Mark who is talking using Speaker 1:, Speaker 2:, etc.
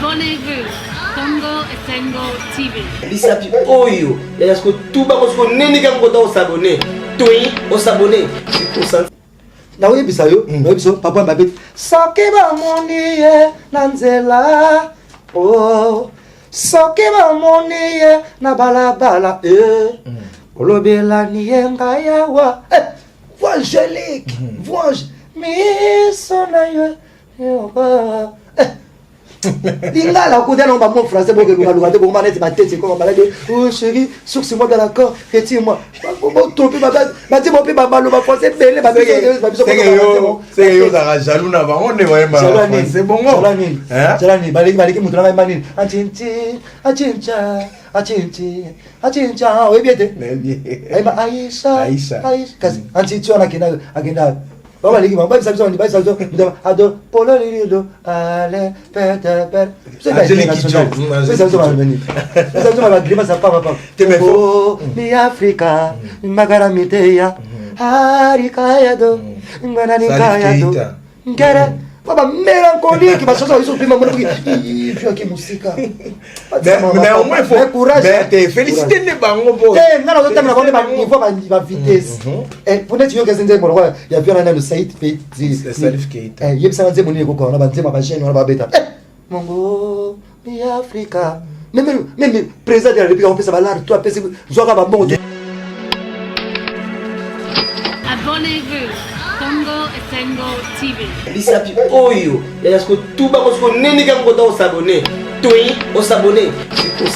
Speaker 1: Abonnez-vous. Congo Esengo TV.
Speaker 2: Bisapi oyo ya siko tuba ko siko nini ka ngota osabone. Toi osabone. Siko
Speaker 3: Nakoyebisa yo, nayebi so papa mabe soki bamoni ye na nzela, oh, soki bamoni ye na balabala, eh, olobelani ye ngai awa, eh, voix angélique, voix miso na yo, oh, eh. Lingala kuta na bamo français bokelukaluka te, bokoma neti batete ekoma malade. Oh chéri, source moi dans l'accord, retire moi botopi batie mo mpe baloba français ebele.
Speaker 4: Seke yo ozalaka jaloux na bango nde bayembaka français bongo?
Speaker 3: Nini baleki baleki moto nanga yemba nini? Acinci acinca acinci acinca, oyebi ete ayemba Aisha.
Speaker 4: Aisha.
Speaker 3: Kasi ancinci wana akenda akenda bango baleki bango bayebisa biso, bayebisa biso ado polo lilido ale pete pete.
Speaker 4: Angélique Kidjo.
Speaker 3: Biso bagrimace papa papa.
Speaker 4: Te, mais
Speaker 3: mi Afrika magara miteya harikayado ngananikayado.
Speaker 4: Salif Keita.
Speaker 3: Ngere ba bamélancolique, bachanson biso pema mona fiaki mosika.
Speaker 4: Mais au moins il faut
Speaker 3: courage.
Speaker 4: Mais te félicité nde bango po
Speaker 3: te nga nazotamela bango nde baniveau bavitesse po neti yoka nzembo lokola ya viana nano Said.
Speaker 4: Salif Keita.
Speaker 3: Yebisanga nzembo nini ekoka wana, banzembo ya bajeune wana babeta mongo mi Afrika. Même président de la République akopesa balare to apesi zwaka bambongo.
Speaker 1: Abonnez-vous. Congo Esengo TV.
Speaker 2: Bisapi oyo ya siko tuba ko siko nini ka ngota osabone. Toi osabone. Siko.